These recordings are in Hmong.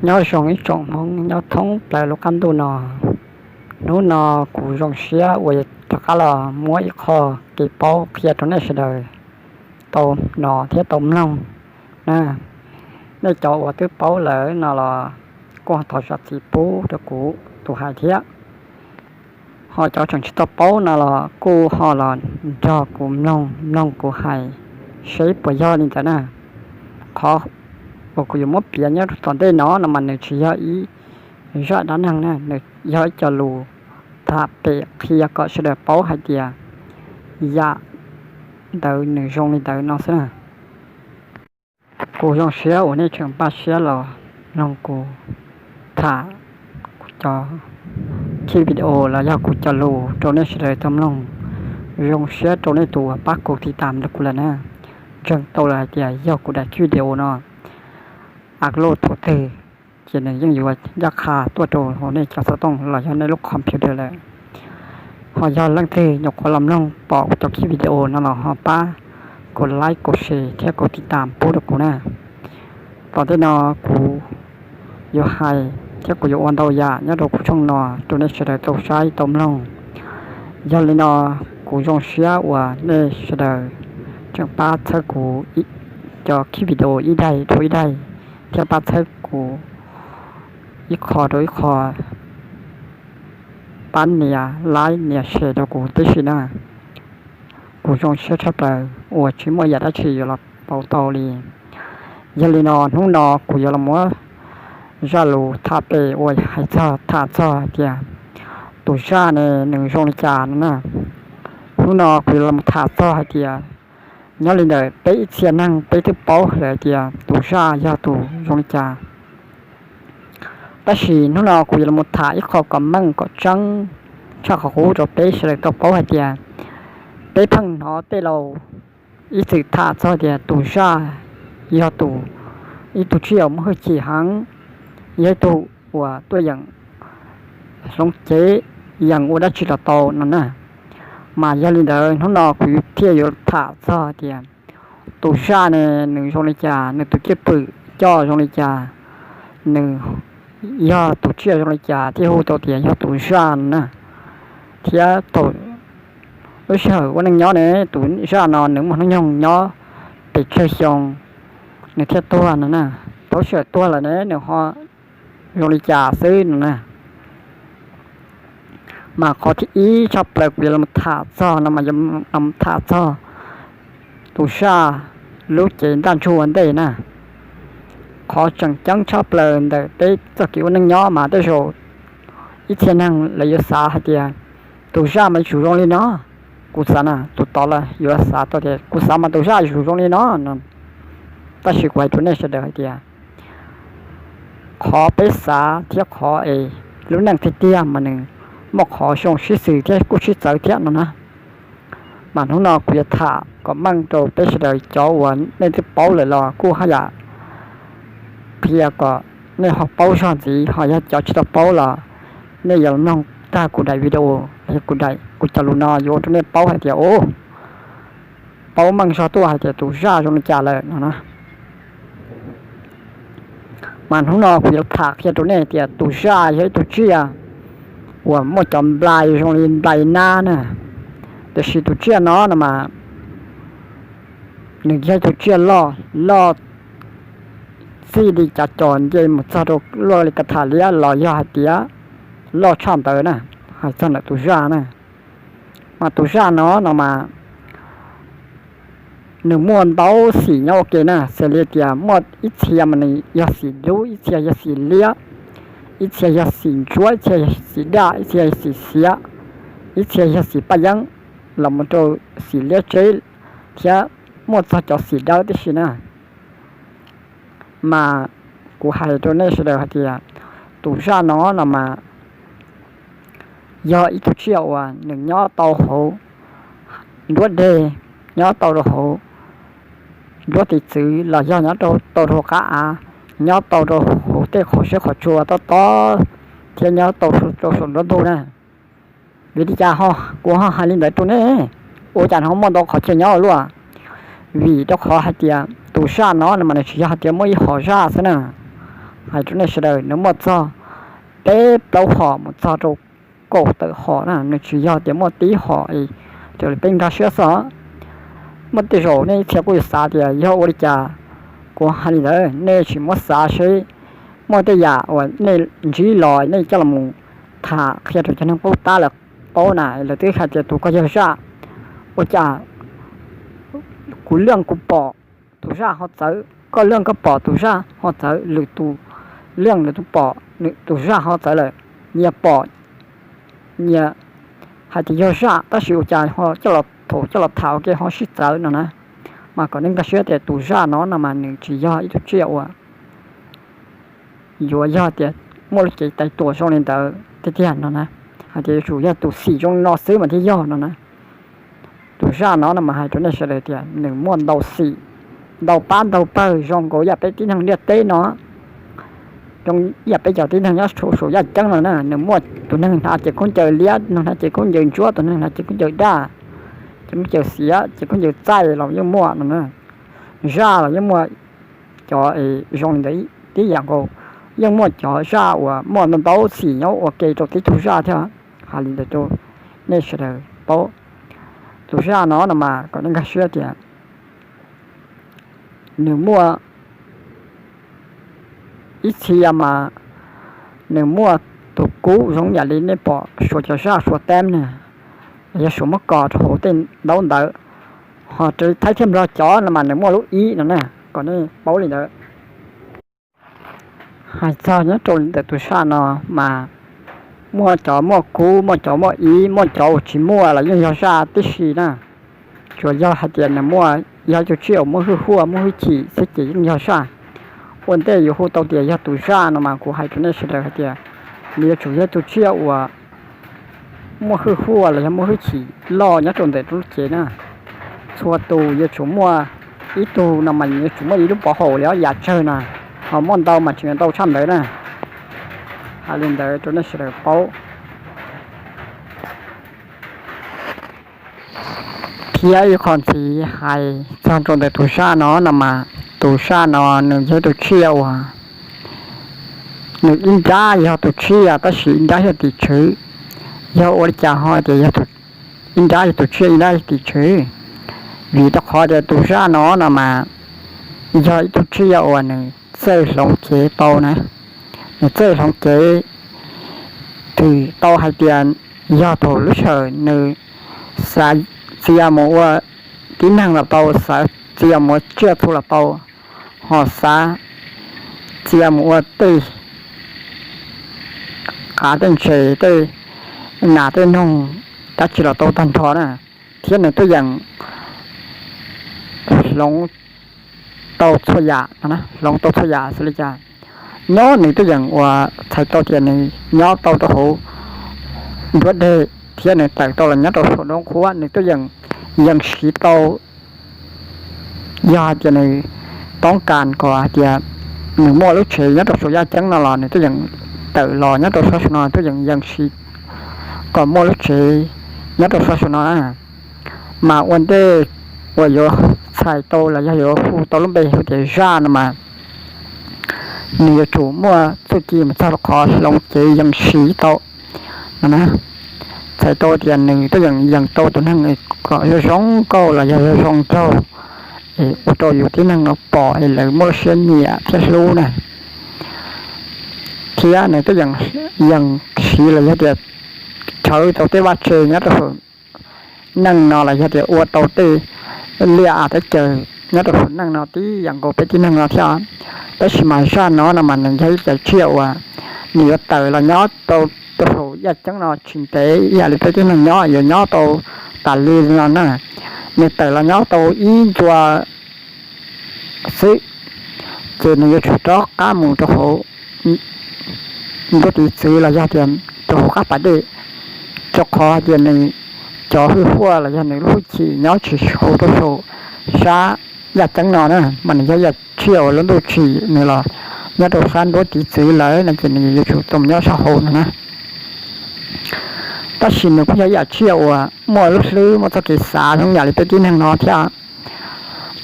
Nyob zoo ib tsoom Hmoob nyob thoob plaws lub qab ntuj no. Hnub no kuv zoo siab uas rov qab los muab ib qho kev paub qhia rau nej sawv daws tau hnov thiab tau mloog na. Nej cov uas twb paub lawm no los kuj ho thov zam txim pub rau kuv tus hais thiab. Ho cov tseem tsis tau paub no los kuj ho los nrog kuv mloog mloog kuv hais seb puas yog li ntawd na. Qhov uas kuv yuav muab piav nyob rau tom ntej no no mas nws tsis yog ib zaj dab neeg na, nws yog ib co lus tham pem qhia kom sawv daws paub hais tias yam ntawd nws zoo li ntawd no xwb na. Kuv zoo siab uas nej tseem npaj siab los mloog kuv tham kuv cov clip video los yog kuv cov lus rau nej sawv daws tau mloog. Zoo siab rau nej tus uas pab kuv tiv tam rau kuv lawm na. Ntseeg tau lawm hais tias yog kuv daim clip video no upload thaum twg ces nws yeej yuav ncaj qha tuaj rau hauv nej cov xov tooj los yog nej lub computer lawm. Ho yog leej twg nyuam qhuav los mloog pom kuv cov clip video no los ho pab kuv like, kuv share thiab kuv tiv tam pub rau kuv na. Tom ntej no kuv yuav hais thiab kuv yuav ua ntau yam nyob rau kuv tshooj no rau nej sawv daws tau saib tau mloog. Yog li no kuv zoo siab uas nej sawv daws tseem pab txhawb kuv cov clip video ib daim dhau ib daim thiab pab txhawb kuv ib qho rau ib qho, pab nias like nias share rau kuv tib si na. Kuv zoo siab tshaj plaws uas tsis muaj yam dab tsi yuav los pauv tau li. Yog li no hnub no kuv yuav los muab zaj lus tham pem uas hais txog tham txog hais tias tus zaj ne nws zoo li cas no na. Hnub no kuv yuav los tham txog hais tias nyob li ntawm peb ib txhia neeg peb twb paub lawm hais tias tus zaj yog tus zoo li cas. Tab sis hnub no kuv yuav los tham ib qho kom meej kom tseeb tshaj qhov qub rau peb sawv daws tau paub hais tias peb pheej hnov tej laus ib txwm tham txog tias tus zaj yog tus, ib tug tsiaj uas muaj hwj chim heev, yog ib tug uas tuaj yeem hloov cev yeem ua dab tsi los tau no na. Mas yog li ntawd hnub no kuv thiaj yuav tham txog tias tus zaj ne nws zoo li cas, nws tus cwj pwm coj zoo li cas, nws yog tus tsiaj zoo li cas thiaj hu tau tias yog tus zaj no na. Thiab thaum lub sij hawm ua neej nyob ne tus zaj no nws muaj hnub nyoog nyob pes tsawg xyoo nws thiaj tuag no na. Thaum sij hawm tuag lawm ne nws ho zoo li cas xwb no na. Mas qhov thib ib tshaj plaws kuv yuav los tham txog no mas yuav los tham txog tus zaj lub cev ntaj ntsug ua ntej na. Qhov tseem ceeb tshaj plaws ntawm peb txoj kev ua neej nyob mas tej zaum ib txhia neeg lawv yuav xav hais tias tus zaj mas yuav tsum zoo li no. Kuv xav na, tus tod los yuav xav tau tias kuv xav mas tus zaj yuav tsum zoo li no no. Tab sis kuv hais rau nej sawv daws hais tias qhov peb xav thiab qhov es lub neej tiag tiag mas nws muaj qhov zoo sib xws thiab kuj sib txawv thiab no na. Mas hnub no kuv yuav tham kom meej rau peb sawv daws, cov uas nej twb paub lawm los kuj haj yam qhia kom nej ho paub zog ntxiv, ho yog cov tsis tau paub los nej yuav los mloog tag kuv daim video los yog kuv daim, kuv cov lus no yuav ua rau nej paub hais tias, u, paub meej zog tuaj hais tias tus zaj zoo li cas lawm no na. Mas hnub no kuv yuav tham qhia rau nej tias tus zaj yog ib tug tsiaj uas muaj cov nplai zoo li nplai nab na. Tiam sis tus tsiaj no no mas nws yog ib tug tsiaj loj, loj txij li cav cos nce mus txog rau luaj li kav tham liab los yog hais tias loj tshaj ntawd na, hais txog ntawm tus zaj na. Mas tus zaj no no mas nws muaj ntau xim nyob ua ke na, xws li tias muaj ib txhia mas nws yog xim dub, ib txhia yog xim liab, ib txhia yog xim ntsuab, ib txhia yog xim daj, ib txhia yog xim xiav, ib txhia yog xim paj yeeb, los mus rau xim liab tseb, thiab muaj txog cov xim dawb tib si na. Mas kuv hais rau nej sawv daws hais tias tus zaj no no mas yog ib tug tsiaj uas nws nyob tau hauv nruab deg, nyob tau rau hauv nruab tiv txwv los yog nyob tau rau qab av, nyob tau rau hauv tej qhov siab qhov tsua tob tob, thiab nyob tau rau saum nruab ntug na. Vim li cas ho kuv ho hais li ntawd rau nej? Ua cas ho muaj ntau qhov chaw nyob ua luaj? Vim rau qhov hais tias tus zaj no no mas nws tsis yog hais tias muaj ib hom zaj xwb na. Hais rau nej sawv daws, nws muaj txog peb plaub hom mus txog rau kaum tawm hom na, nws tsis yog tias muaj tib hom es raws li peb nkag siab xwb. Muaj tej zaum nej ib txhia kuj yuav xav tias yog ua li cas kuv hais li ntawd, nej tsis muab xav seb muaj tej yam uas nej ntsib los nej coj los mus tham qhia rau cov neeg paub tab lawv paub na, lawv twb hais tias tus koj yog zaj, ua cas kuv leej kuv pom tus zaj ho txawv, koj leej koj pom tus zaj ho txawv, lwm tus leej lwm tus pom tus zaj ho txawv lawm, nyias pom nyias hais tias yog zaj tab sis ua cas ho coj los thaum coj los tham ua ke ho sib txawv no na. Mas kom nej nkag siab tias tus zaj no no mas nws tsis yog ib tug tsiaj uas yuav yog tias muaj lub cev tais tuam zoo li ntawd tiag tiag no na, hais tias yuav tsum yog tus xim zoo li no xwb mas thiaj yog no na. Tus zaj no no mas hais rau nej sawv daws tias nws muaj ntau xim, ntau pab ntau pawg zoo nkaus yam peb tib neeg ntiaj teb no, zoo yam peb cov tib neeg nyob saum yaj ceeb no na. Nws muaj tus neeg hnav cev khaub ncaws liab, tus neeg hnav cev khaub ncaws ntsuab, tus neeg hnav cev khaub ncaws daj, cev khaub ncaws xiav, cev khaub ncaws txaij los yeej muaj no na. Zaj los yeej muaj cov zoo li ntawd tib yam nkaus, yeej muaj cov zaj uas muaj ntau ntau xim nyob ua ke rau tib tug zaj thiab. Hais li ntawd rau nej sawv daws paub. Tus zaj no no mas kom nej nkag siab tias nws muaj ib txhia mas nws muaj tus kub zoo yam li nej pom suav cov zaj suav teeb na, yog suav muab kos rau hauv tej ntaub ntawv, ho raws li thaib thiab nplog cov no mas nws muaj lub ib no na, kom nej paub li ntawd. Hais txog nyob rau li ntawm tus zaj no mas muaj cov muaj kub, muaj cov muaj ib, muaj cov uas tsis muaj los yeej yog zaj tib si na. Tsuas yog hais tias nws muaj, yog ib tug tsiaj uas muaj hwj huaj muaj hwj chim xwb ces yeej yog zaj. Ua ntej yuav hu tau tias yog tus zaj no mas kuv hais rau nej sawv daws hais tias nws yuav tsum yog tus tsiaj uas muaj hwj huaj los yog muaj hwj chim loj nyob rau ntawm lub cev na. Txhua tus yuav tsum muaj, ib tug no mas yuav tsum muaj ib lub pov haum li ob yam tsawg na, ho muaj ntau mas tseem yuav ntau tshaj ntawd na. Hais li ntawd rau nej sawv daws paub. Thiab ib qho ntxiv hais txog rau ntawm tus zaj no no mas tus zaj no nws yog tus tsiaj uas nws ib nrab yog tus tsiaj tab sis ib nrab yog tim tswv. Yog ua li cas ho tias ib nrab yog tus tsiaj ib nrab yog tim tswv? Vim rau qhov tias tus zaj no no mas yog ib tug tsiaj uas nws txawj hloov cev tau na. Nws txawj hloov cev, twb tau hais tias yog tus lub sij hawm nws xav txia mus ua tib neeg los tau, xav txia mus ua tsiaj txhu los tau, ho xav txia mus ua tej qav tej ntses tej nas tej noog dab tsi los tau tag nrho na. Thiab nws tuaj yeem hloov tau txhua yam, hloov tau txhua yam xws li cas nyob nws tuaj yeem uas txhais tau tias nws nyob tau rau hauv nruab deg, thiab nws tawm tau los nyob rau saum nruab qhuab, nws tuaj yeem yees siv tau. Yog hais tias nws toob kas kom hais tias nws muaj lub tsev nyob rau saum yaj ceeb no los nws tuaj yeem tawm los nyob rau sab saum no, tuaj yeem yees siv kom muaj lub tsev nyob rau sab saum no na. Mas ua ntej uas yuav txhais tau los yog yuav hu tau lub npe hu tias zaj no mas nws yuav tsum muaj txuj ci mus txog rau qhov hloov cev yees siv tau no na. Txhais tau tias nws tuaj yeem yees tau tus neeg kom zoo zoo nkauj los yog zoo zoo nraug, es ua rau yus tib neeg pom es lawv muaj lub siab nyiam thiab hlub na. Thiab nws tuaj yeem yees siv los yog tias rhawv tau tej vaj tse nyob rau saum neej no los yog tias ua tau tej liaj av teb chaws nyob rau saum neej no tib yam nkaus peb tib neeg no thiab. Tab sis mas zaj no no mas nws yog ib cov tsiaj uas nws yuav tawm los nyob tau rau saum yaj ceeb no tsis ntev ib yam li peb tib neeg nyob yuav nyob tau tas li no na. Nws tawm los nyob tau ib ncua xwb, ces nws yuav tsum rov qab mus rau hauv nruab tiv txwv los yog tias rau hauv qab pas dej, rau qhov tias nws cov hwj huaj los yog nws lub hwj chim nyob tsis hauv rau saum sab yaj ceeb no na, mas nws yog yam tsiaj uas lub ntuj tsim nws los nyob rau sab nruab tiv txwv lawm no ces nws yuav tsum tau nyob sab hauv no na. Tab sis nws kuj yog yam tsiaj uas muaj lub hlwb muaj txoj kev xav zoo yam li peb tib neeg no thiab,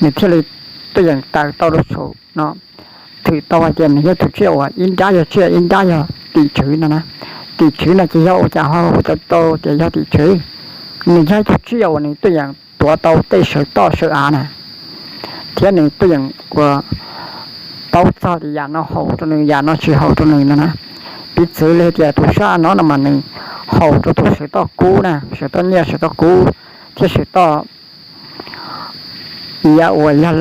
nws thiaj li tuaj yeem tawm tau rau saum no. tshwm tau hais tias nws yog tus tsiaj uas ib nrab yog tsiaj ib nrab yog tim tswv no na. Tim tswv no ces yog ua cas ho hu tau tau tias yog tim tswv? Nws yog ib tug tsiaj uas nws tuaj yeem tuav tau tej sawv toj sawv av na, thiab nws tuaj yeem ua paub txog tias yam no haum rau nws, yam no tsis haum rau nws no na. Piv txwv li tias tus zaj no no mas nws haum rau tus sawv toj kub na, sawv toj nyiaj sawv toj kub, thiab sawv toj iav uas yog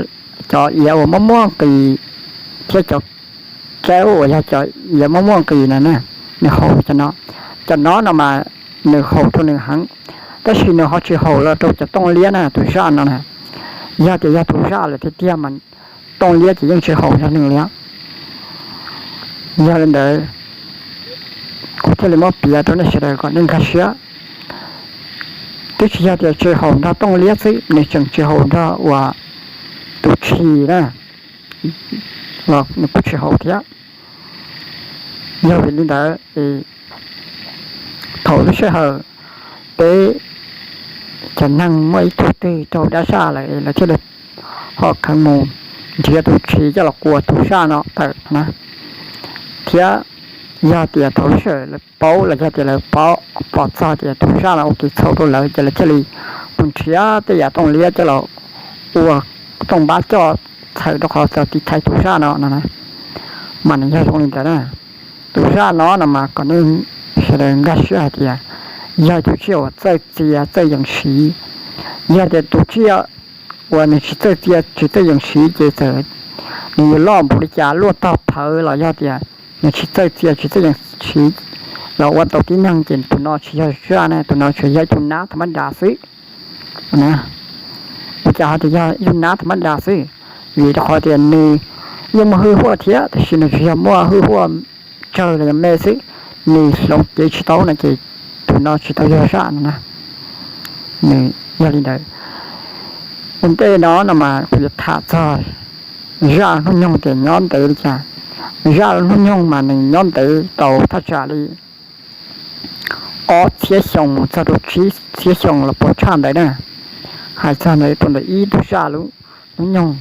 cov iav uas muaj muaj nqis, thiab cov kaub uas yog cov iav muaj muaj nqis na, nws haum cov no. Cov no no mas nws haum rau nws heev, tab sis nws ho tsis haum los rau cov tooj liab na, tus zaj no na. Yog tias yog tus zaj lawm tiag tiag mas tooj liab ces yeej tsis haum yog nws li. Yog li ntawd, kuv thiaj li muab piav rau nej sawv daws kom nej nkag siab. Twb tsis yog tias tsis haum nrog tooj liab xwb, nws tseem tsis haum nrog uas tus tshis na, los nws kuj tsis haum thiab. Yog vim li ntawd, thaum lub sij hawm peb cov neeg muaj ib tug twg raug dab zaj lawm, lawv thiaj li ho kheev mus nrhiav tus tshis coj los kuas tus zaj no tawm na. Thiab yog tias thaum lub sij hawm lawv paub los yog tias lawv pom txog tias tus zaj no ua kev txhaum rau lawv, ces lawv thiaj li mus nrhiav tej yam tooj liab coj los ua tooj npab coj txhawm rau qhov txog tiv thaiv tus zaj no no na. Mas nws yog zoo li ntawd na. Tus zaj no no mas kom nej sawv daws nkag siab hais tias yog tus tsiaj uas txawj txia txawj yees siv. Yog tias tus tsiaj uas nws tsis txawj txia tsis txawj yees siv ces txawm nws yuav loj npaum li cas, luaj tog phawv los yog tias nws tsis txawj txia tsis txawj yees siv los ua tau tib neeg ces tus no tsis yog zaj ne, tus no tsuas yog ib tug nab tham mab das xwb. Ua cas ho tias yog ib tug nab tham mab das xwb? Vim rau qhov tias nws yeej muaj hwj huaj thiab, tab sis nws tsuas yog muaj hwj huaj tsawg los yog me xwb, nws hloov cev tsis tau no ces tus no tsis tau yog zaj no na. Nws yog li ntawd. Ua ntej no no mas kuv yuav tham txog zaj hnub nyoog tias nyob ntev li cas. Zaj hnub nyoog mas nws nyob ntev tau thaj tsam li ob txhiab xyoo mus txog rau tsib txhiab xyoo los puas tshaj ntawd na. Hais txog ntawd rau ntawm ib tug zaj lub hnub nyoog,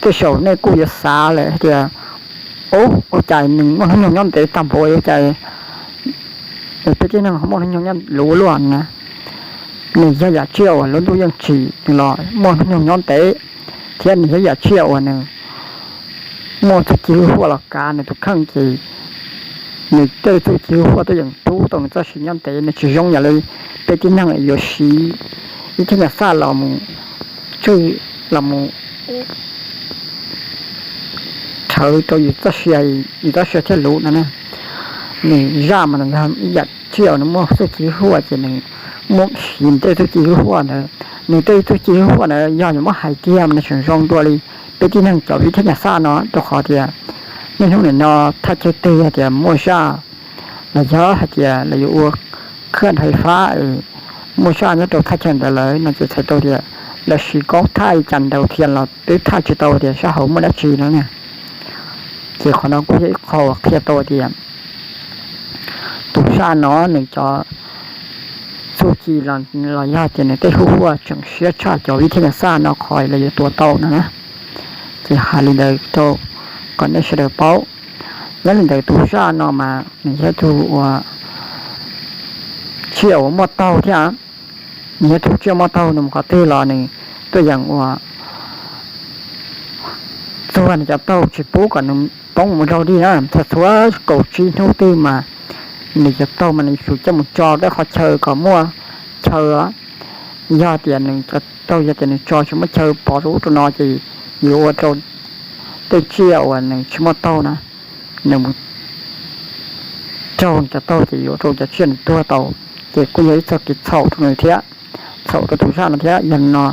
tej zaum nej kuj yuav xav lawm hais tias, ub, ua cas nws muaj hnub nyoog nyob ntev tag npaum, ua cas peb tib neeg ho muaj hnub nyoog nyob luv ua luaj na. Nws yog yam tsiaj uas lub ntuj yeej tsim nws los muaj hnub nyoog nyob ntev, thiab nws yog yam tsiaj uas nws muaj txuj ci hwj huaj los kav nws tus kheej ces nws tej txuj ci hwj huaj tuaj yeem pub tau nws txoj sia nyob ntev, nws tsis zoo yam li peb tib neeg yuav siv ib thiab nyuag xaj los mus tswj los mus rhawv rau yus txoj sia, yus txoj sia thiaj luv no na. Nws zaj mas nws yog ib yam tsiaj uas nws muaj txuj ci hwj huaj ces nws muab siv nws tej txuj ci hwj huaj ntawd. Nws tej txuj ci hwj huaj ntawd yog yuav muab hais kiag mas nws tseem zoo dua li peb tib neeg cov viv thaj nyuag xaj no, rau qhov tias niaj hnub nim no thaj chaw twg yog tias muaj zaj los yog hais tias lawv yuav ua khaj hais fab es muaj zaj nyob rau thaj chaw ntawd lawm no ces txhais tau tias lawv siv koob thaij cas ntaus thiaj los twb thaij tsis tau tias sab hauv muaj dab tsi no na. Ces qhov no kuj yog ib qho qhia tau tias tus zaj no nws cov txuj ci los yog tias nws tej hwj huaj tseem siab tshaj cov viv thaj nyuag xaj no qhov lawv yuav tua tau no na. Ces hais li ntawd rau kom nej sawv daws paub. Nyob li ntawd tus zaj no mas nws yog tug uas tsiaj uas muaj taug thiab. Nws yog tug tsiaj muaj taug, nws mus qhov twg los nws tuaj yeem ua txuag nws cov taug tsis pub kom nws poob mus raug dig na. Txhua txhua kaum tsib hnub twg mas nws cov taug mas nws yuav tsum coj mus tso tej qhov chaw kom muaj chaw. Yog tias nws cov taug yog tias nws tso tsis muaj chaw pov rau ub rau no ces yuav ua rau tej tsiaj uas nws tsis muaj taug na, nws mus raug nws cov taug ces yuav ua rau cov tsiaj nws tuag tau. Ces kuj yog ib txoj kev txhaum rau nws thiab, txhaum rau tus zaj no thiab. Yog li no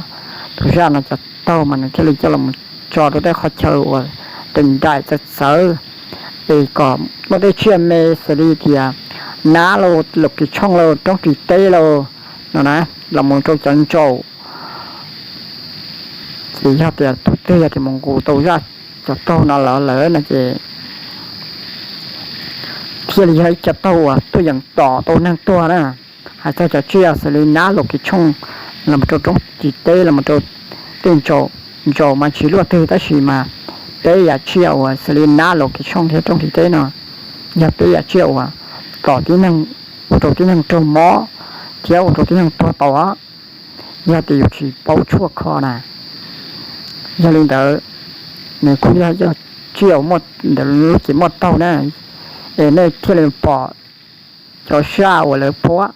tus zaj no cov taug mas nws thiaj li coj los tso rau tej qhov chaw uas nraim nraim txawv txawv, es kom muaj tej tsiaj me xws li tias nab lauj, laum kis tshooj lauj, roob ris teb lauj no na, los mus rau cov ntsaum. Ces yog tias tus twg yog tias mus nqus tau zaj cov taug no los lawm no ces thiaj li yog ib co taug uas tuaj yeem tom tau neeg tuag na. Hais txog cov tsiaj xws li nab, laum kis tshooj, los mus rau roob ris teb, los mus rau tej ntsaum, ntsaum mas tsis luaj twg tab sis mas Peb yam tsiaj uas xws li nab los kev tshooj thiab rooj nti teb no yog peb yam tsiaj uas kom tib neeg, ua rau tib neeg raug mob thiab ua rau tib neeg tuag tau. Yog tias yus tsis paub tshuaj kho na, yog li ntawd nws kuj yog tsiaj uas muaj ntawm lub cev muaj taug na, es nej thiaj li pom cov zaj uas lawv puab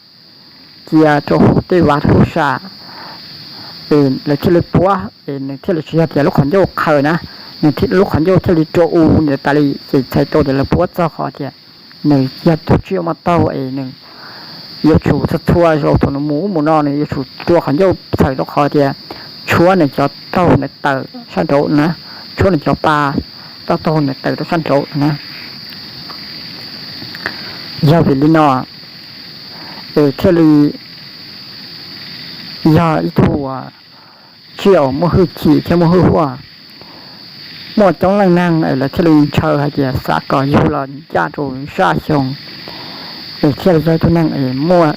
cia rau hauv tej vaj hauv sam, es lawv thiaj li puab es nws thiaj li tsis yog tias lub qhov ncauj qhaws na, nws lub qhov ncauj thiaj li rua u ntawd tas li. Ces txhais tau tias lawv puab txog qhov tias nws yog tus tsiaj muaj taug es nws yuav tsum txhua txhua zaus thaum nws mus ub mus no nws yuav tsum rua qhov ncauj txhawm rau qhov tias tshuab nws cov taug ntawd tawm sab nraud na, tshuab nws cov pa taug taug ntawd tawm rau sab nraud na. Yog vim li no es thiaj li yog ib tug tsiaj uas muaj hwj chim thiab muaj hwj huaj. Muaj coob leej neeg es lawv thiaj li ntshaw hais tias xav kom yug los ncaj rau zaj xyoo, es thiaj li yog ib tug neeg es muaj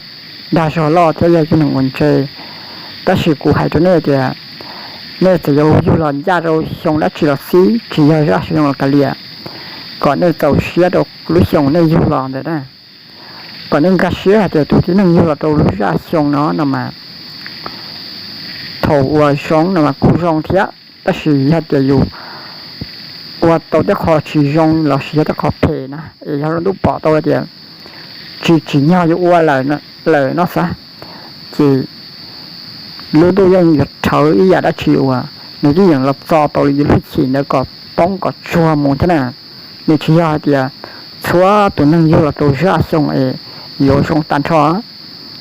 dag zog loj thiab yog ib tug neeg uas ntse. Tab sis kuv hais rau nej tias nej txawm yuav yug los ncaj rau xyoo dab tsi los xij, tsis yog zaj xyoo los kav liam, kom nej txaus siab rau lub xyoo nej yug los ntawd na. Kom nej nkag siab hais tias tus tib neeg yug los rau lub zaj xyoo no no mas thaum uas zoo no mas kuj zoo thiab, tab sis yog tias yus ua tau tej qho tsis zoo lossis yog tej qho phem na, es yog lub ntuj pom tau tias tsis tsim nyog yuav ua lawm no xav, ces lub ntuj yeej yuav rhawv ib yam dab tsi uas nws twb yeem los txo tau yus lub hwj chim ntawd kom poob kom tsuag mus thiab na. Nws tsis yog hais tias txhua tus neeg yug los rau zaj xyoo es yuav zoo tag nrho.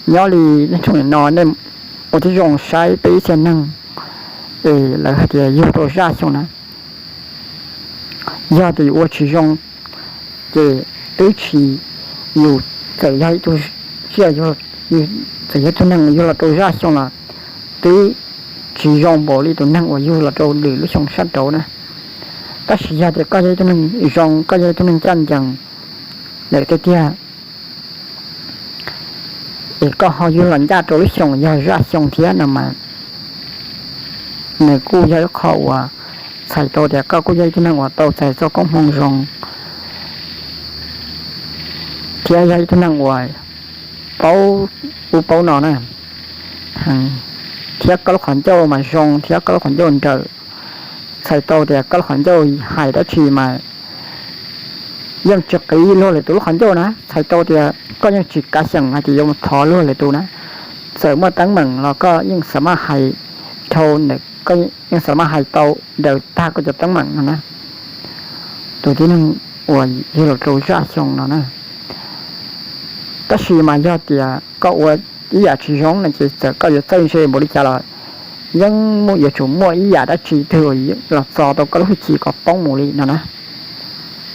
Nyob li nej tsoom no nej ua tib zoo saib peb ib txhia neeg es lawv hais tias yug rau zaj xyoo na, yog tias yus ua tsis zoo ces twb tsis, yus txawm yog ib tug tsiaj, txawm yog ib tug neeg yug los rau zaj xyoo los twb tsis zoo npaum li tus neeg uas yug los rau lwm lub xyoo sab nraud na. Tab sis yog tias koj yog ib tug neeg zoo, koj yog ib tug neeg ncaj ncees lawm tiag tiag, es koj ho yug los ncaj rau lub xyoo yog zaj xyoo thiab no mas nws kuj yog ib qho uas txhais tau tias koj kuj yog ib tug neeg uas tau txais txoj koob hmoov zoo thiab yog ib tug neeg uas paub ub paub no na, thiab koj lub qhov ncauj mas zoo thiab koj lub qhov ncauj nrawm, txhais tau tias koj lub qhov ncauj hais dab tsi mas yeej tsis qiv luag lwm tus lub qhov ncauj na, txhais tau tias koj yeej tsis kav xyeem hais tias yuav mus thov luag lwm tus na. Txawm muaj teeb meem los koj yeej xav maj hais dhau, koj yeej xav maj hais tau daws tag koj cov teeb meem no na. Tus tib neeg uas yug los rau zaj xyoo no na. Tab sis mas yog tias koj ua ib yam tsis zoo no ces txawm koj yuav txawj ntse npaum li cas los yeej muaj, yuav tsum muaj ib yam dab tsi twg los txo tau koj lub hwj chim kom poob mus li no na.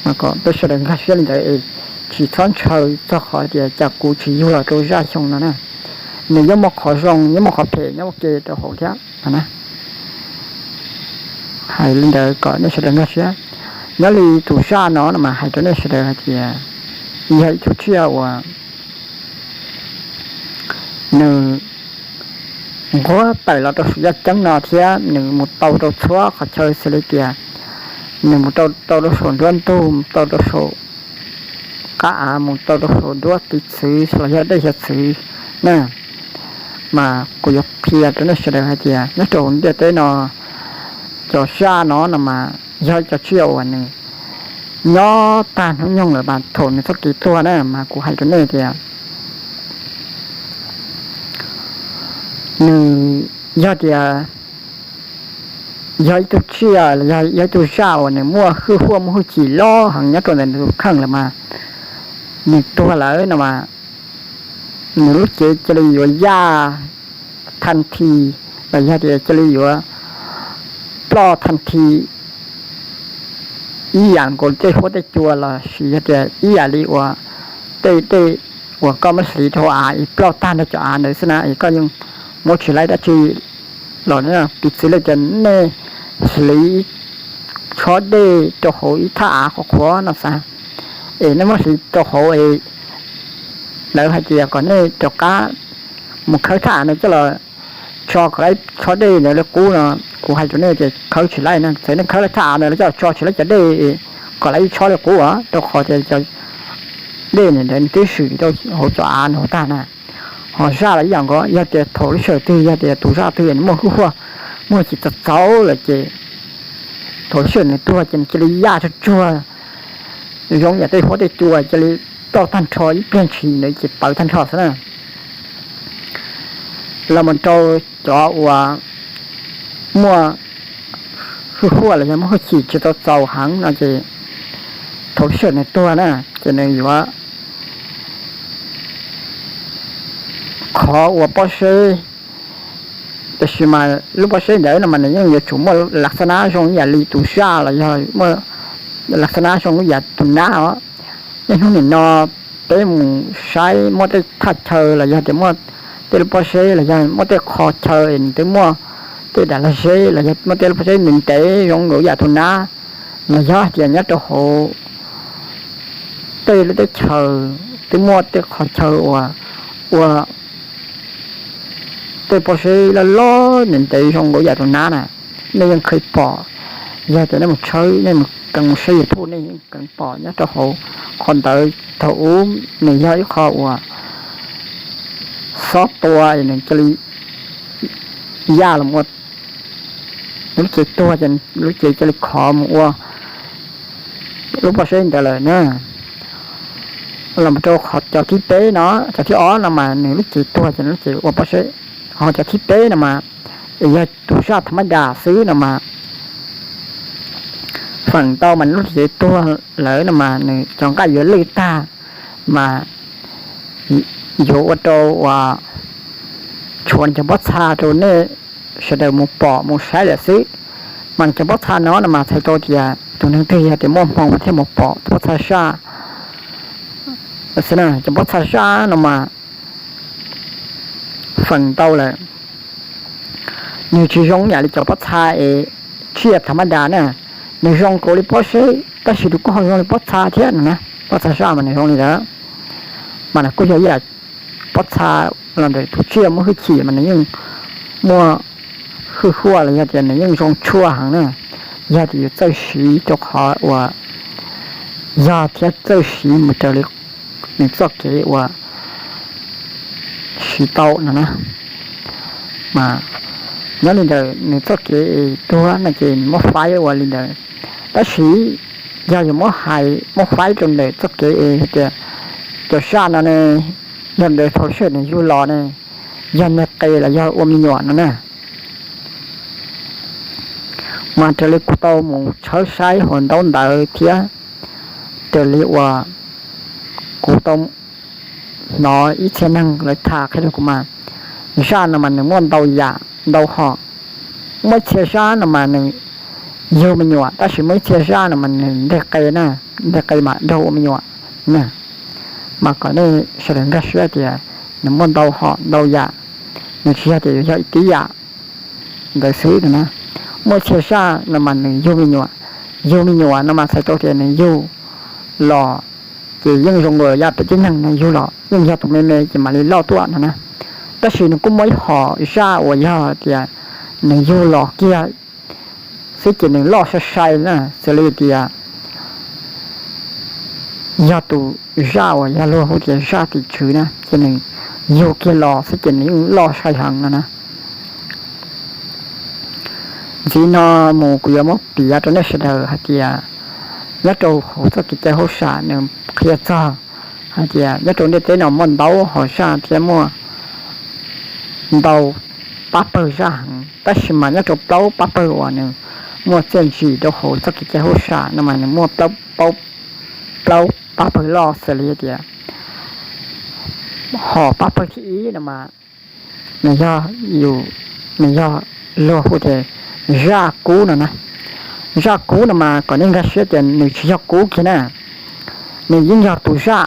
Mas kom peb sawv daws nkag siab li ntawd es tsis txhob ntshaw txog qhov tias cas kuv tsis yug los rau zaj xyoo no na. Nws yeej muaj qhov zoo yeej muaj qhov phem nyob ua ke rau hauv thiab no na. Hais li ntawd kom nej sawv daws nkag siab. Nyob li tus zaj no no mas hais rau nej sawv daws hais tias yog ib tug tsiaj uas nws nquag tawm los rau saum yaj ceeb no thiab nws mus tau rau txhua qhov chaw xws li tias nws mus tau rau saum nruab ntug, mus tau rau saum qab av, mus tau rau saum nruab tiv txwv los yog dej xyov txwv na. Mas kuv yuav qhia rau nej sawv daws hais tias nyob rau hauv ntiaj teb no cov zaj no no mas yog cov tsiaj uas nws nyob tag hnub nyoog lawm mas thaum nws txoj kev tuag na mas kuv hais rau nej tias nws yog tias yog ib tug tsiaj los yog ib tug zaj uas nws muaj hwj huaj muaj hwj chim loj heev nyob rau ntawm nws tus kheej lawm mas nws tuag lawm no mas nws lub cev cia li yuav yaj thaj thi, los yog tias cia li yuav ploj thaj thi ib yam nkaus tej huab tej cua los sis yog tias ib yam li uas tej dej uas koj muab hliv rau av es ploj tag nrho cov av ntawd xwb na es koj yeej muab tsis laib dab tsi los. Piv txwv li tias nej hliv tshob dej rau hauv ib thaj av qhuav qhuav no xav, es nej muab hliv rau hauv es lawv hais tias kom nej rov qab mus khawb thaj av no coj los tso kom lawv tsho dej ntawd li qub no. Kuv hais rau nej tias khawb tsis laib na, txawm nej khawb lawv thaj av ntawd los coj tso tsis laib cov dej kom lawv ib tsho li qub, rau qhov tias cov dej ntawd nws twb swm rau hauv cov av ntawd tag na. Ho zaj los ib yam nkaus, yog tias thaum lub sij hawm twg yog tias tus zaj twg nws muaj hwj huaj, muaj hwj chim txaus txaus lawm ces thaum lub sij hawm nws tuag ces nws cia li yaj tsuag tsuag, zoo yam tej huab tej cua cia li toj tag nrho, ib pliag ntshis ntawd ces pawv tag nrho xwb na. Los mus rau cov uas muaj hwj huaj los yog muaj hwj chim tsis tau txaus heev no ces thaum lub sij hawm nws tuag na, ces nws yuav khov ua pob zeb. Tiam sis mas lub pob zeb ntawd no mas nws yeej yuav tsum muaj las xab nab zoo ib yam li tus zaj los yog muaj las xab nab zoo ib yam tus nab os. Niaj hnub nim no peb mus saib muaj tej thaj chaw los yog tias muaj tej lub pob zeb los yog muaj tej qho chaw es nws twb muaj tej daim lag zeb los yog muaj tej lub pob zeb ntev ntev zoo nkaus ib yam tus nab, los yog hais tias nyob rau hauv tej lub teb chaws twb muaj tej qhov chaw uas ua tej pob zeb loj loj ntev ntev zoo nkaus ib yam tus nab na, nej yeej kheev pom. Yog tias nej mus tshawb, nej mus kheev mus saib YouTube nej yeej kheev pom nyob rau hauv qhov ntawd. Thaum ub nws yog ib qho uas xob tua es nws cia li yaj los ua, nws lub cev tuag ces lub cev cia li khov mus ua lub pob zeb ntawd lawm na. Los mus rau qhov cov thib peb no, cov thib ob no mas nws lub cev tuag ces nws lub cev ua pob zeb. Ho cov thib peb no mas yog tus zaj tha mab das xwb no mas feem ntau mas nws lub cev tuag lawm no mas nws cov nqaij yuav lwj tag mas yuav ua rau uas tshuav nws cov pob txha rau nej sawv daws mus pom mus saib lawm xwb. Mas nws cov pob txha no no mas txhais tau tias tus neeg twg yog tias muaj hmoo thiaj mus pom tus pob txha zaj. Cov pob txha zaj no mas feem ntau lawm nws tsis zoo yam li cov pob txha es tsiaj tha mab das na. Nws zoo nkaus li pob zeb tab sis nws kuj ho zoo li pob txha thiab no na. Pob txha zaj mas nws zoo li ntawd, mas nws kuj yog ib yam pob txha los ntawm tus tsiaj muaj hwj chim mas nws yeej muaj hwj huaj los yog tias nws yeej zoo tshuaj heev na. Yog tias yus txawj siv rau qhov uas yog thiab txawj siv mus raws li nws txoj kev uas siv tau no na. Mas nyob li ntawm nws txoj kev tuag no ces nws muab faib ua li ntawd. Tab sis yog yus muab hais muab faib rau ntawm txoj kev es hais tias cov zaj no ne, yog ntawd thaum sij hawm nws yug los ne, yog nws qe los yog ua me nyuam no na. Mas raws li kuv tau mus tshawb saib hauv ntaub ntawv thiab raws li uas kuv tau hnov ib txhia neeg lawv tham qhia rau kuv mas, zaj no mas nws muaj ntau yam ntau hom. Muaj ib txhia zaj no mas nws yug me nyuam, tab sis muaj ib txhia zaj no mas nws nteg qe na, nteg qe mas nrog ua me nyuam na. Mas kom nej sawv daws nkag siab tias nws muaj ntau hom ntau yam, nws tsis yog tias yuav yog ib tib yam ntawd xwb no na. Muaj ib txhia zaj no mas nws yug me nyuam, yug me nyuam no mas txhais tau tias nws yug los ces yeej zoo nkaus yam peb tib neeg nws yug los yeej yog tus me me ces mam li loj tuaj no na. Tab sis nws kuj muaj ib hom zaj uas yog tias nws yug los kiag xwb ces nws loj sai sai na, xws li tias yog tus zaj uas yog luag hu tias zaj tim tswv na, ces nws yug kiag los xwb ces nws yeej loj sai heev no na. Ntxiv no mus kuv yuav muab piav rau nej sawv daws hais tias nyob rau hauv txoj kev cai hauj sam nws qhia txog hais tias nyob rau ntiaj teb no muaj ntau hom zaj thiab muaj ntau pab pawg zaj heev, tab sis mas nyob rau plaub pab pawg uas nws muaj txiaj ntsig rau hauv txoj kev cai hauj sam no mas nws muaj plaub pab pawg loj xws li tias hom pab pawg thib ib no mas nws yog yus, nws yog luag hu tias zaj kub no na. Zaj kub no mas kom nej nkag siab tias nws tsis yog kub kiag na, nws yeej yog tus zaj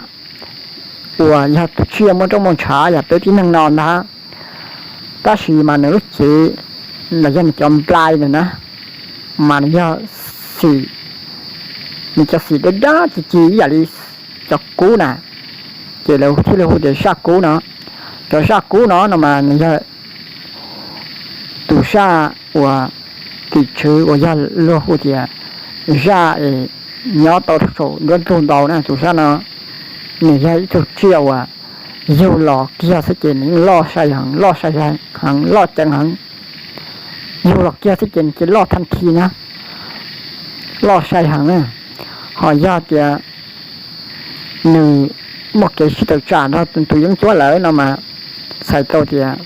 uas yog tus tsiaj muaj roj muaj ntshav yam peb tib neeg no ntag, tab sis mas nws lub cev los yog nws cov nplai ntawd na, mas nws yog xim, nws cov xim dab dab ci ci ib yam li cov kub na, ces lawv thiaj li hu tias zaj kub no. Cov zaj kub no no mas nws yog tus zaj uas tim tswv uas yog luag hu tias zaj es nyob tau saum nruab ntug ntau na, tus zaj no nws yog ib tug tsiaj uas yug los kiag xwb ces nws yeej loj sai heev, loj sai heev, loj ceev heev. Yug los kiag xwb ces nws cia li loj thaj thi na, loj sai heev na. Ho yog tias nws muaj kev sib tawm tsam nrog tus yeeb ncuab lawm no mas txhais tau tias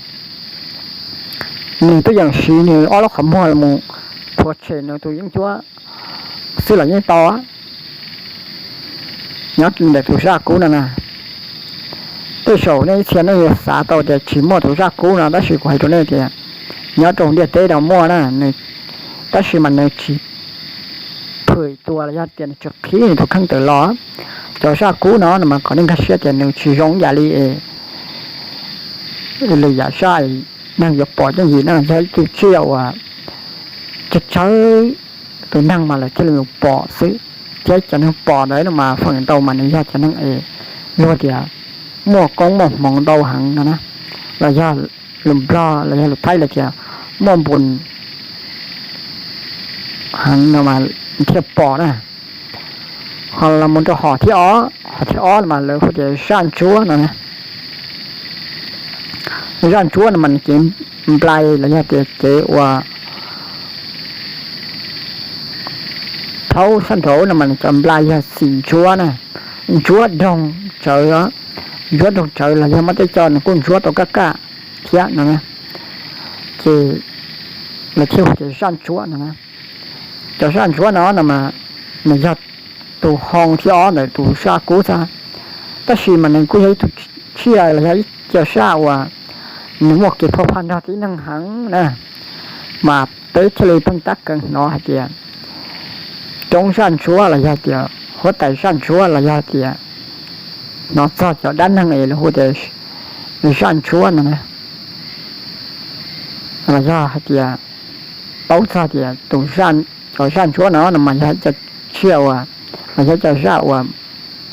nws twb yeem siv nws ob lub qhov muag los mus phuav tshem nws tus yeeb ncuab xwb los yeej tau. Nyob ntawm tus zaj kub no na, tej zaum nej ib txhia nej yuav xav tau tias tsis muaj tus zaj kub no, tab sis kuv hais rau nej tias nyob rau ntiaj teb no muaj na, tab sis mas nws tsis phwm tua los yog tias nws tsis qhib nws tus kheej tawm los. Cov zaj kub no no mas kom nej nkag siab tias nws tsis zoo ib yam li lwm yam zaj neeg yuav pom yooj yim na, yog ib tug tsiaj uas tsawg tsawg tus neeg mas lawv thiaj li mus pom xwb, thiab cov neeg pom ntawd no mas feem ntau mas nws yog cov neeg es luag tias muaj koob muaj hmoov ntau heev no na, los yog lus Nplog los yog lus Thaib lawv tias muaj npun heev no mas thiaj pom na. Ho los mus rau hom thib ob, hom thib ob no mas lawv hu tias zaj ntsuab no na. Zaj ntsuab no mas nws cev nplai los yog tias cev uas thaub sab nraud no mas nws cov nplai yog xim ntsuab na, ntsuab nroog tsawv, ntsuab nroog tsawv los yog muaj tej co nws kuj ntsuab tau kaj kaj thiab no na. Ces lawv thiaj hu tias zaj ntsuab no na. Cov zaj ntsuab no no mas nws yog tus hoo thib ob ntawm tus zaj kub xwb, tab sis mas nws kuj yog ib tug tsiaj los yog ib co zaj uas nws muaj kev phoj phaj nrog tib neeg heev na. Mas peb thiaj li pheej tab keev hnov hais tias roob zaj ntsuab los yog tias huab tais zaj ntsuab los yog tias hnov txog cov dab neeg es lawv hu tias zaj ntsuab no na. Los yog hais tias paub txog tias tus, cov zaj ntsuab no no mas yog ib co tsiaj uas, los yog ib co zaj uas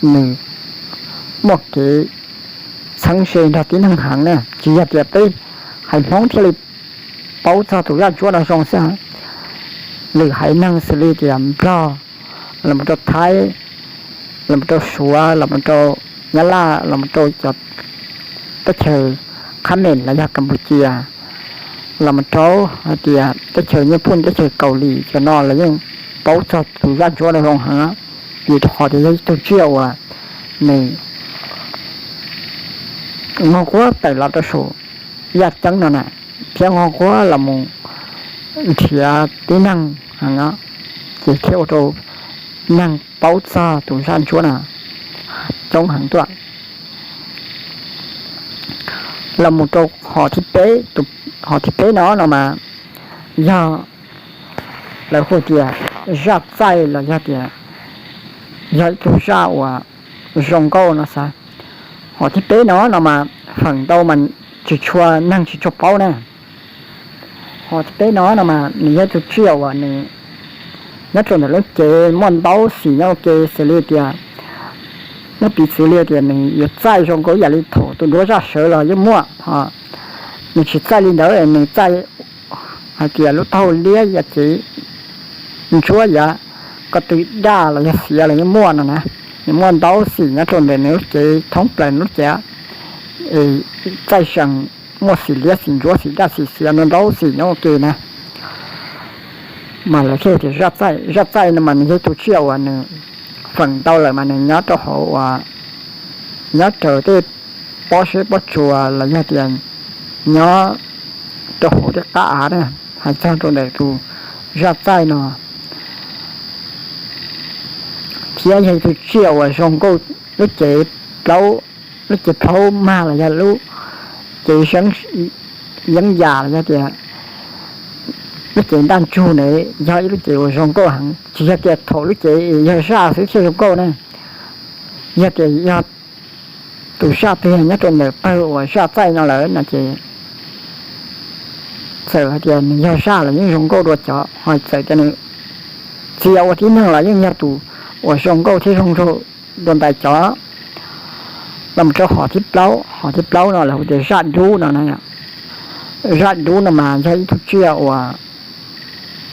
nws muaj kev txheeb ze nrog tib neeg heev na. Tsis yog tias peb haiv Hmoob thiaj li paub txog tus zaj ntsuab no zoo xwb, lwm haiv neeg xws li tias Nplog, los mus rau Thaib, los mus rau Suav, los mus rau Nyab Laj, los mus rau cov teb chaws Khab Mem los yog Kampuchia, los mus rau hais tias teb chaws Nyij Pooj, teb chaws Kaus Lim, cov no lawv yeej paub txog tus zaj ntsuab no zoo heev, vim rau qhov tias yog ib tug tsiaj uas nws nquag tawm los rau saum yaj ceeb no na, thiab nquag los mus nrhiav tib neeg heev, ces thiaj ua rau neeg paub txog tus zaj ntsuab no coob heev tuaj. Los mus rau hom thib peb, hom thib peb no no mas yog lawv hu tias zaj txaij los yog tias yog ib tug zaj uas zoo nkauj no xav. Hom thib peb no no mas feem ntau mas tsis tshua, neeg tsis tshua paub na. Hom thib peb no no mas nws yog ib tug tsiaj uas nws nyob rau ntawm lub cev muaj ntau xim nyob ua ke, xws li tias, muab piv txwv li tias nws yuav txaij zoo nkauj ib yam li thaum tus duab zaj sawv los yeej muaj. Nws tsis txaij li ntawd, nws txaij hais tias lub taub hau liab yam cev ntsuab yam ko tw daj los yog xiav los yeej muaj no na. Nws muaj ntau xim nyob rau ntawm nws lub cev thoob plaws nws lub cev, txaij seem muaj xim liab xim ntsuab xim daj xim xiav ntau ntau xim nyob ua ke na. Mas lawv thiaj tias zaj txaij, zaj txaij no mas nws yog tus tsiaj uas nws feem ntau lawm mas nws nyob rau hauv uas, nyob raws tej pob zeb pob tsuas los yog tias nyob rau hauv tej qab av na, hais txog rau ntawm tus zaj txaij no. Thiab yog ib tug tsiaj uas zoo nkauj, lub cev plaub, lub cev plaub mag los yog lub cev yeeb yam los yog tias lub cev ntaj ntsug ntawd yog ib lub cev uas zoo nkauj heev, tsis yog tias thaum lub cev yog zaj xwb thiaj zoo nkauj ne. Yog tias yog tus zaj twg nyob rau ntawm pawg uas zaj txaij no lawm no ces txawm hais tias nws yog zaj los yeej zoo nkauj dua cov, ho txawm tias nws txia ua tib neeg los yeej yog tus uas zoo nkauj thiab zoo nraug dua ntais cov. Los mus rau hom thib plaub, hom thib plaub no lawv hu tias zaj dub no na. Zaj dub no mas yog ib tug tsiaj uas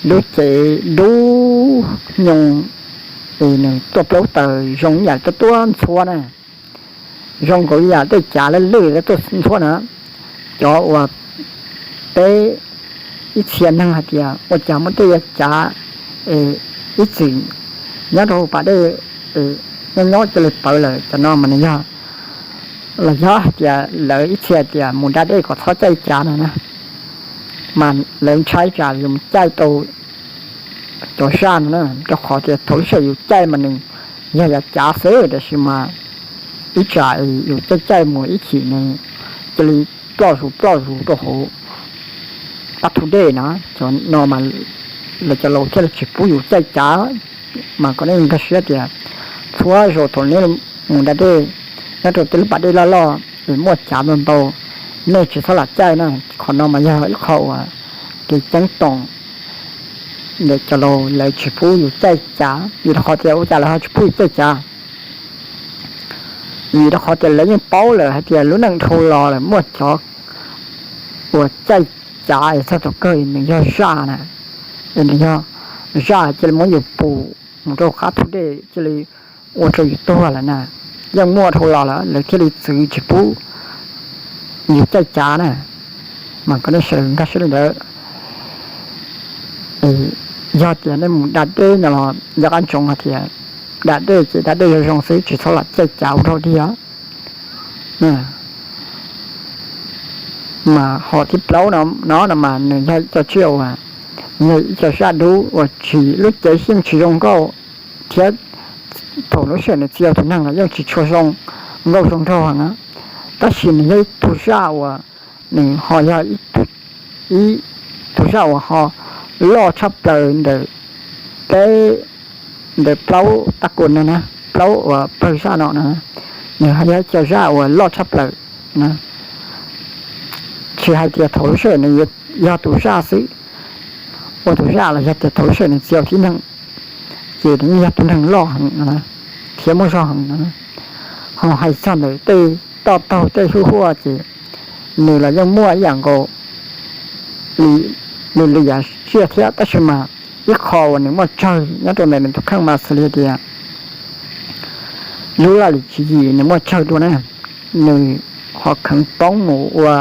dub cev dub nyoos, es nws tuaj plaub taws zoo ib yam tuaj tuaj ntxhuab na, zoo nkaus ib yam tej cav lwj lwj tuaj ntxhuab na. Cov uas peb ib txhia neeg hais tias ua cas muaj tej yam cav ib txwm nyob rau pas dej nyob nyob cia li pawv lawm, cov no mas nws yog, los yog hais tias lawv ib txhia tias mus da dej kom txhob caij cav no na, mas lawv ntshai tsam yus mus caij tau cov zaj no na, rau qhov tias thaum lub sij hawm yus caij mas nws yog yav cav xwb, tiam sis mas ib tsam yus caij caij mus ib chim nws cia li ploj zus ploj zus rau hauv qab thu dej na. Cov no mas lawv cov laus thiaj li tsis pub yus caij cav. Mas kom nej nkag siab tias txhua zaus thaum nej mus da dej nyob rau tej lub pas dej loj loj es muaj cav ntau ntau, nej tsis txhob lam caij na. Qhov no mas yog ib qho uas kev ceeb toom, cov laus lawv tsis pub yus caij cav. Vim rau qhov tias ua cas lawv ho tsis pub yus caij cav? Vim rau qhov tias lawv yeej paub lawm hais tias lub neej dhau los lawm muaj cov uas caij cav es txog thaum kawg nws yog zaj na, es nws yog zaj cia li muab yus pum mus rau qab thu dej cia li ua rau yus tuag lawm na. Yeej muaj dhau los lawm lawv thiaj li txwv tsis pub yus caij cav na. Mas kom nej sawv daws nkag siab li ntawd. Yog tias nej mus da dej no los nco qab ntsoov hais tias da dej ces da dej zoo zoo xwb, tsis txhob lam caij cav ua rau diag. Mas hom thib plaub no no mas nws yog ib co tsiaj uas, yog ib co zaj dub uas tsis, lub cev yeej tsis zoo nkauj thiab thaum lub sij hawm nws txia tus neeg los yeej tsis tshua zoo nkauj zoo nraug heev na. Tab sis nws yog ib tug zaj uas nws ho yog ib tug zaj uas ho loj tshaj plaws ntawm peb, ntawm plaub tab kuas no na, plaub uas pawg zaj no no, nws ho yog ib co zaj uas loj tshaj plaws na. Tsis hais tias thaum lub sij hawm nws yog tus zaj xwb, ua tus zaj los yog tias thaum lub sij hawm nws txia tus neeg, ces nws yeej yog tus neeg loj heev no na, thiab muaj zog heev no. Ho hais txog ntawm tej toj taug tej hwj huaj ces nws los yeej muaj ib yam nkaus li, li, li yam tsiaj thiab, tab sis mas ib qho uas nws muaj tsawg nyob rau ntawm nws tus kheej mas xws li tias lub laj lim tswv yim nws muaj tsawg dua na. Nws ho kheev poob mus ua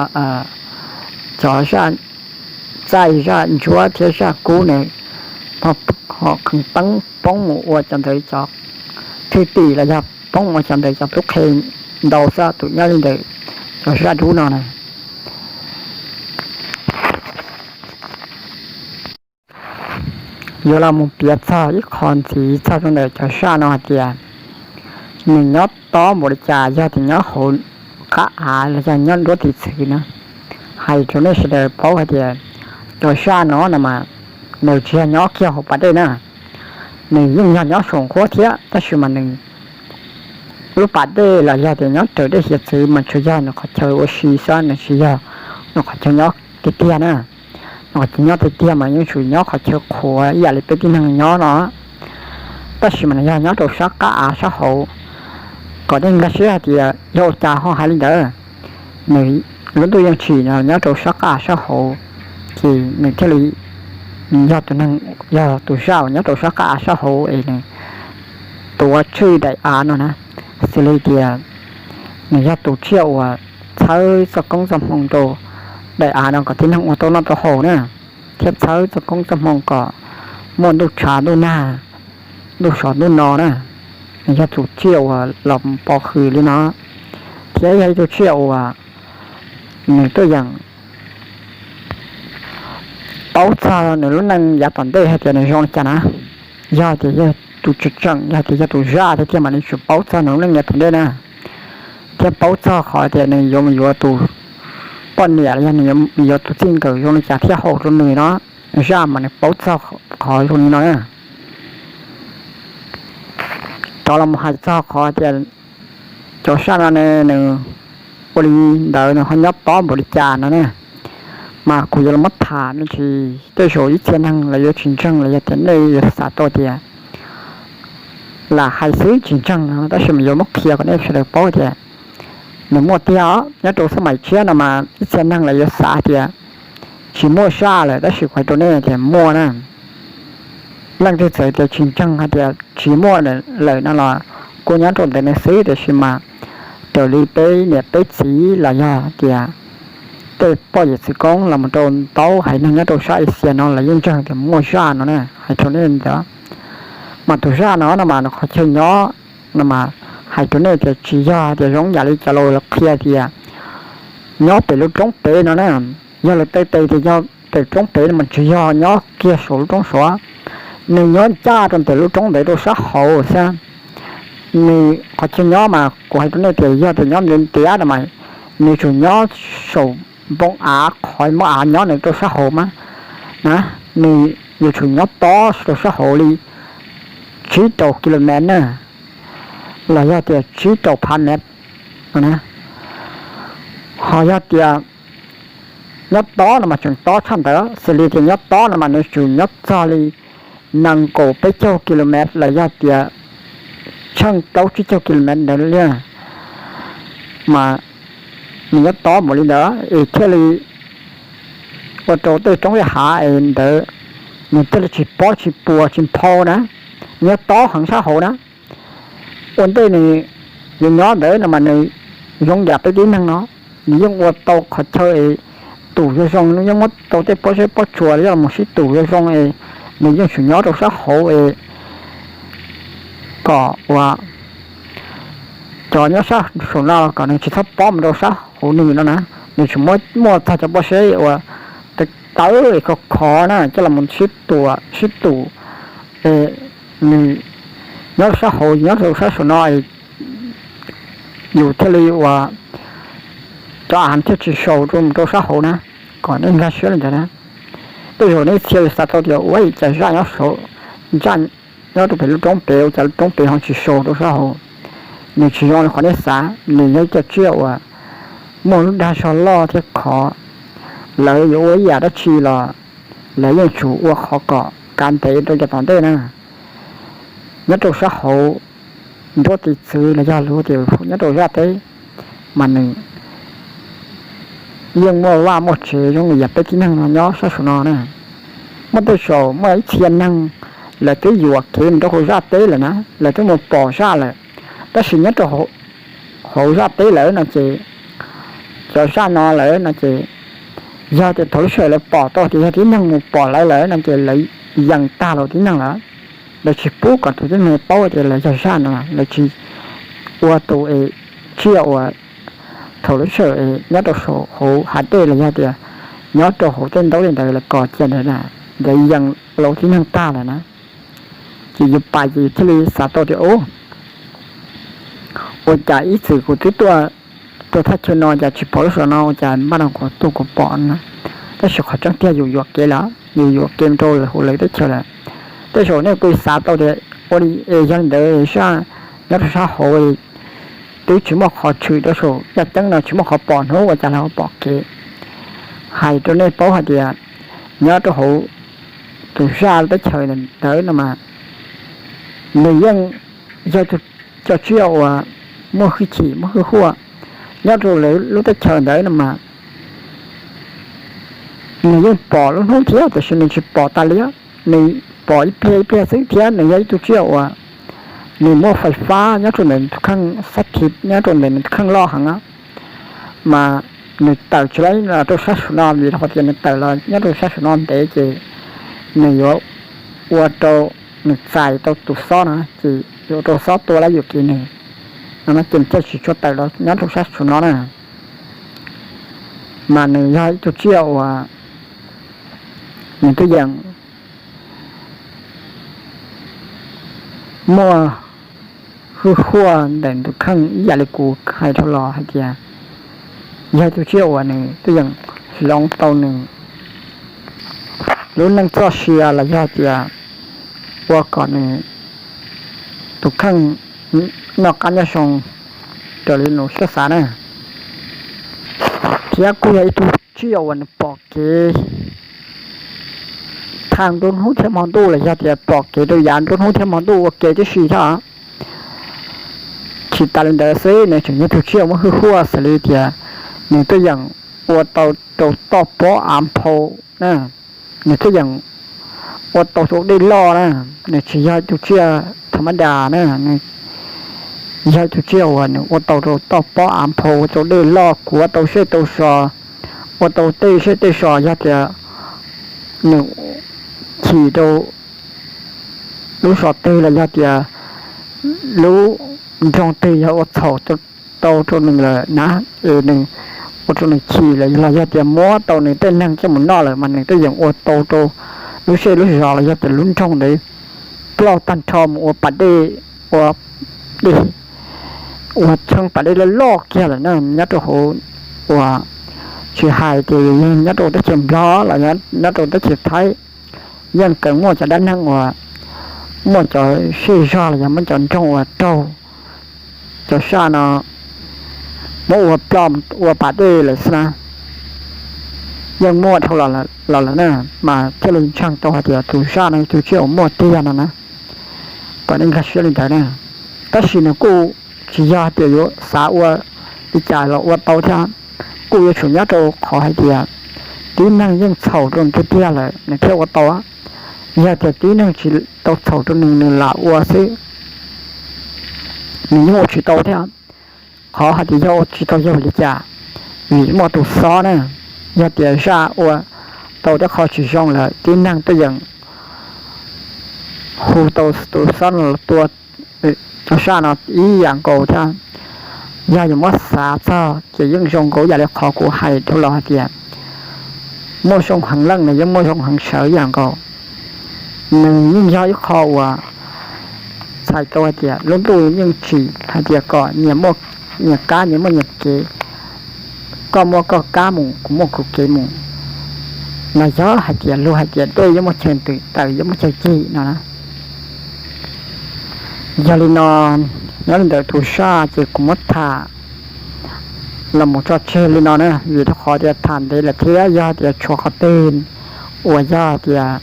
cov zaj txaij, zaj ntsuab thiab zaj kub na, ho kheev poob poob mus ua cov ntawd cov thwj tim los yog poob mus ua cov ntawd cov tub qhe ntau xwb tus nyob li ntawm cov zaj dub no na. Yuav los mus piav txog ib qho ntxiv txog rau ntawm cov zaj no hais tias nws nyob tob npaum li cas, yog tias nyob hauv qab av los yog nyob nruab tiv txwv na. Hais rau nej sawv daws paub hais tias cov zaj no no mas nws tsis yog nyob kiag hauv pas dej na, nws yeej yog nyob saum nqhuab thiab, tab sis mas nws lub pas dej los yog tias nyob raws dej hiav txwv mas tsuas yog nws qhov chaw ua si xwb, nws tsis yog nws qhov chaw nyob tiag tiag na. Nws qhov chaw nyob tiag tiag mas yeej tsuas nyob qhov chaw qhuav ib yam li peb tib neeg nyob no, tab sis mas nws yog nyob rau sab qab av sab hauv. Kom nej nkag siab hais tias yog ua cas ho hais li ntawd. Nws lub ntuj yeej tsim no nyob rau sab qab av sab hauv, ces nws thiaj li yog tus neeg, yog tus zaj uas nyob rau sab qab av sab hauv es nws tuav tswj daim av no na. Xws li tias nws yog tus tsiaj uas txhawb txoj koob txoj hmoo rau daim av no kom tib neeg ua tau noj tau haus na, thiab txhawb txoj koob txoj hmoo kom muaj ntuj tshav ntuj nag, ntuj sov ntuj no na. Nws yog tus tsiaj uas los pov hwm li no, thiab yog ib tug tsiaj uas nws tuaj yeem paub txog nws lub neej yav tom ntej hais tias nws zoo li cas na. Yog tias yog tus tseem tseem, yog tias yog tus zaj tiag tiag mas nws tsuas paub txog nws lub neej yav tom ntej na, thiab paub txog qhov tias nws yuav mus yuav tus poj niam los yog nws yuav mus yuav tus txij nkawm zoo li cas thiab haum rau nws no. Zaj mas nws paub txog qhov zoo li no na. Rov los mus hais txog qhov tias cov zaj no ne nws ua li ntawd nws ho nyob tob npaum li cas no ne, mas kuv yuav los muab tham me ntsis, tej zaum ib txhia neeg lawv yuav tsis ntseeg los yog tias nej yuav xav tau tias lam hais xwb tsis ntseeg no, tab sis mas yuav muab qhia kom nej sawv daws paub tias nws muaj tiag os. Nyob rau xab maim tshiab no mas ib txhia neeg lawv yuav xav tias tsis muaj zaj lawm, tab sis kuv hais rau nej tias muaj na. Leej twg txawm tias tsis ntseeg hais tias tsis muaj lawm no los kuj nyob rau ntawm nws xwb, tiam sis mas raws li peb niam peb txiv los yog tias tej poj yawm txwv koob los mus rau ntau haiv neeg nyob rau sab Asia no lawv yeej ntseeg tias muaj zaj no na, hais rau nej ntawd. Mas tus zaj no no mas nws qhov chaw nyob no mas hais rau nej tias tsis yog tias zoo yam li cov laus qhia tias nyob pem lub roob pem no na. Yog lawv taw tes tias yog pem roob pem no mas tsis yog, nyob kiag saum lub roob saud, nws nyob ncaj rau ntawm lub roob ntawd rau sab hauv xwb. Nws qhov chaw nyob mas kuv hais rau nej tias yog tias nyob ntiav ntiav no mas nws tsuas nyob saum npoo av, qhov muaj av nyob nws rau sab hauv mas na, nws yuav tsum nyob tob rau sab hauv li tsib rau kilomev na, los yog tias tsib rau phav mev no na. Ho yog tias nyob tob no mas tseem tob tshaj ntawd, xws li tias nyob tob no mas nws tsum nyob txog li nees nkaum peb caug kilomev los yog tias tsheej plaub tsib caug kilomev ntawd li. Mas nws nyob tob mus li ntawd es thiaj li ua rau tej roob tej hav es ntawd nws thiaj li tsis pob tsis puas tsis nphau na, nyob tob heev sab hauv na. Ua ntej nws yuav nyob ntawd no mas nws zoo yam peb tib neeg no, nws yeej ua tau qhov chaw es tus zoo zoo, nws yeej muab tau tej pob zeb pob tsuas los yog mus sib tus zoo zoo es nws yeej tsum nyob rau sab hauv es kom uas cov nyob sab saum no kom nws tsis txhob pob mus rau sab hauv nws no na. Nws tsis muab muaj txog cov pob zeb uas tawv tawv es khov khov na coj los sib tua sib tus es nws nyob rau sab hauv, nyob rau sab saum no yus thiaj li uas cov av thiaj tsis sau rau mus rau sab hauv na, kom nej nkag siab li ntawd na. Tej zaum nej txhia xav tau tias ua cas zaj nyob saud, zaj nyob rau pem lub roob pem, ua cas lub roob pem ho tsis sau rau sab hauv. Nws tsis zoo li qhov nej xav, nws yog ib co tsiaj uas muaj lub dag zog loj thiab khov. Lawv yuav ua ib yam dab tsi los lawv yeej tsum ua qhov kom kav ntev rau cov tom ntej na. Nyob rau sab hauv nruab tiv txwv los yog lus tias nyob rau zaj teb, mas nws yeej muaj vaj muaj tsev zoo li yam peb tib neeg no nyob sab saum no na. Muaj tej zaum muaj ib txhia neeg lawv twb yuam kev mus rau hauv zaj teb lawm na, lawv twb mus pom zaj lawm, tab sis nyob rau hauv zaj teb lawm no ces, cov zaj no lawm no ces, yog tias thaum lub sij hawm lawv pom tau tias yog tib neeg mus pom lawv lawm no ces lawv yees tag los tib neeg lawm. Lawv tsis pub kom tus tib neeg paub tias lawv yog zaj no, lawv tsis ua tus es tsiaj uas thaum lub sij hawm es nyob rau saum hauv hav dej los yog tias nyob rau hauv tej ntaub tej ntawv lawv kos cia ntawd na, lawv yees los tib neeg tag lawm na. Ces yus pais ces yus thiaj li xav tau tias ua cas ib txwm kuv twb tuaj rau thaj chaw no cas tsis pom lub zos no, ua cas npaj no kuv tuaj kuv pom na. Tab sis qhov tseeb tiag yus yuam kev lawm, yus yuam kev rau lawv hauv lawv teb chaws lawm. Tej zaum nej kuj xav tau tias ua li es yog li ntawd zaj nyob rau sab hauv twb tsis muaj qhov tshwm rau saum yaj ceeb no, tsis muaj qhov pom hnub ua cas lawv ho pom kev. Hais rau nej paub hais tias nyob rau hauv tus zaj teb chaws ntawd no mas nws yeej yog tus cov tsiaj uas muaj hwj chim muaj hwj huaj nyob rau lawv lub teb chaws ntawd no mas nws yeej pom lub hnub thiab, tiam sis nws tsis pom tas li, nws pom ib pliag ib pliag xwb thiab nws yog ib tug tsiaj uas nws muaj fais fab nyob rau ntawm nws tus kheej, xab thi nyob rau ntawm nws tus kheej loj heev. Mas nws tawm tsis los rau sab saum no vim rau qhov tias nws tawm los nyob rau sab saum no ntev ces nws yuav ua rau nws txais tau tus xob no ces yuav ua rau xob tua lawm yuam kev nws no ces nws thiaj tsis tshua tawm los nyob rau sab saum no na. Mas nws yog ib tug tsiaj uas nws twb yeej muaj hwj huaj ntawm nws tus kheej ib yam li kuv hais dhau los hais tias yog ib tug tsiaj uas nws twb yeej hloov tau nws lub neej txoj sia los yog tias ua kom nws tus kheej noj qab nyob zoo raws li nws siab xav na. Thiab kuj yog ib tug tsiaj uas nws pom kev thaum nruab hnub thiab hmo ntuj los yog tias pom kev rau yav nruab hnub thiab hmo ntuj ua ke tib si thiab. Tsis tas li ntawd xwb nws tseem yog tus tsiaj muaj hwj huaj xws li tias nws twb yeej ua tau rau toj pob av nphau na, nws twb yeej ua tau rau dej loj na, nws tsis yog ib tug tsiaj tha mab das na, nws yog ib tug tsiaj uas nws ua tau rau toj pob av nphau, ua tau dej loj, kuav tau zej tau zos, ua tau tej zej tej zos. Yog tias nws chim rau lub zos twg los yog tias lub nroog twg yog ua txhaum tau rau nws lawm na, es nws ua rau nws chim lawm los yog tias muab tau nws tej neeg coj mus noj lawm mas nws twb yeej ua tau rau lub zej lub zos los yog tias lub nroog ntawd ploj tag nrho mus ua pas dej, ua dej, ua txheeb pas dej loj loj kiag lawm na. Nyob rau hauv uas tsis hais tias yog nyob rau teb chaws Nplog los nyob rau teb chaws Thaib, yeej kawg muaj cov dab neeg uas muaj cov zej zog los yog muaj cov nroog uas raug cov zaj no muab ua ploj ua pas dej lawm xwb na. Yeej muaj dhau los lawm na, mas thiaj li ntseeg tau hais tias tus zaj no yog tus tsiaj uas muaj tiag no na, kom nej nkag siab li ntawd na. Tab sis nws kuj tsis yog hais tias yuav xav ua li cas los ua tau thiab, kuj yuav tsum nyob rau qhov hais tias tib neeg yeej txhaum rau nws tiag tiag lawm nws thiaj ua tau. Yog tias tib neeg tsis tau txhaum rau nws, nws lam ua xwb, nws yeej ua tsis tau thiab. Qhov hais tias yog ua tsis tau yog vim li cas? Vim muaj tus xob na. Yog tias zaj ua tau tej qho tsis zoo lawm tib neeg twb yeej hu tau tus xob no los tua cov zaj no ib yam nkaus thiab. Yog yuav muab xav txog ces yeej zoo nkaus yam li qhov kuv hais dhau los hais tias muaj zoo heev leej nws yeej muaj zoo heev sawv ib yam nkaus. Nws yeej yog ib qho uas txhais tau hais tias lub ntuj yeej tsim hais tias kom nyias muaj nyias kab, nyias muaj nyias kev, koj muaj koj kab mus, kuv muaj kuv kev mus. Los yog hais tias luag hais tias dej yuav muaj chaw twm, taws yuav muaj chaw cig no na. Yog li no, nyob li ntawd tus zaj ces kuv muab tham los mus tso tseg li no na, vim rau qhov tias tham ntev lawm thiab yog tias tshuav qhov twg uas yog tias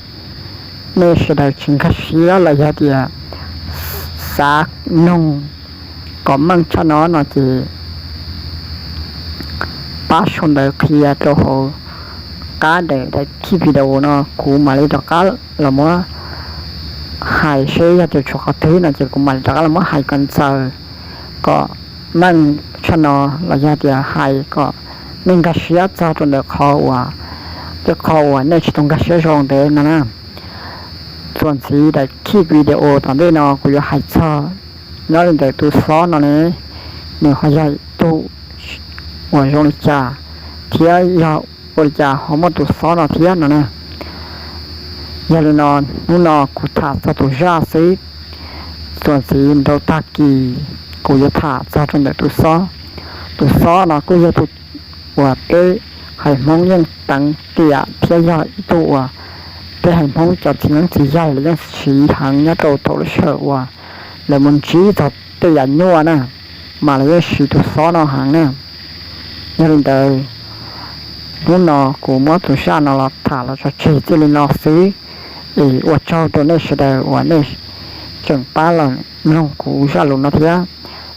nej sawv daws tsis nkag siab los yog tias xav noog kom meej tshaj no no ces pab sau ntawv qhia rau hauv qab ntawm daim clip video no, kuv mam li rov qab los muab hais seb yog tias tshuav qhov twg no ces kuv mam li rov qab los muab hais kom ntxaws, kom meej tshaj no los yog tias hais kom nej nkag siab txog rau ntawm qhov uas tej qho uas nej tsis tau nkag siab zoo ntev no na. Txuas ntxiv daim clip video tom ntej no kuv yuav hais txog nyob li ntawm tus xob no ne, nws ho yog tus uas zoo li cas thiab yog ua li cas ho muaj tus xob no thiab no na. Yog li no, hnub no kuv tham txog tus zaj xwb, txuas ntxiv nrau tag kis kuv yuav tham txog rau ntawm tus xob. Tus xob no kuj yog tus uas peb haiv Hmoob yeej teev tiam thiab yog ib tug uas peb haiv Hmoob cov txiv neeb txiv yaig lawv yeej siv heev nyob rau thaum lub sij hawm uas lawv mus ntsib txog tej yam nyuaj na, mas lawv yeej siv tus xob no heev na. Yog li ntawd, hnub no kuv muab tus zaj no los tham los tso tseg txij li no xwb, es ua tsaug rau nej sawv daws uas nej tseem pab los mloog kuv zaj lus no thiab.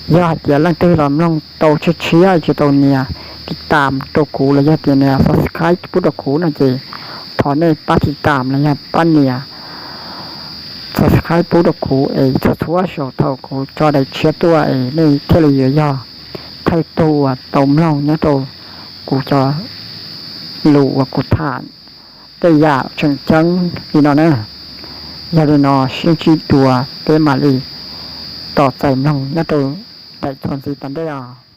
Yog hais tias leej twg los mloog tau tshiab tshiab tsis tau nias tiv tam rau kuv los yog tias nias subscribe pub rau kuv no ces thov nej pab tiv tam los yog pab nias subscribe pub rau kuv es txhua txhua zaus thaum kuv tso daim tshiab tuaj es nej thiaj li yuav yog thawj tug uas tau mloog nyob rau kuv cov lus uas kuv tham tej yam tseem ceeb li no na. Yog li no sib ntsib dua peb mam li tos txais mloog nyob rau daim txuas ntxiv tom ntej os.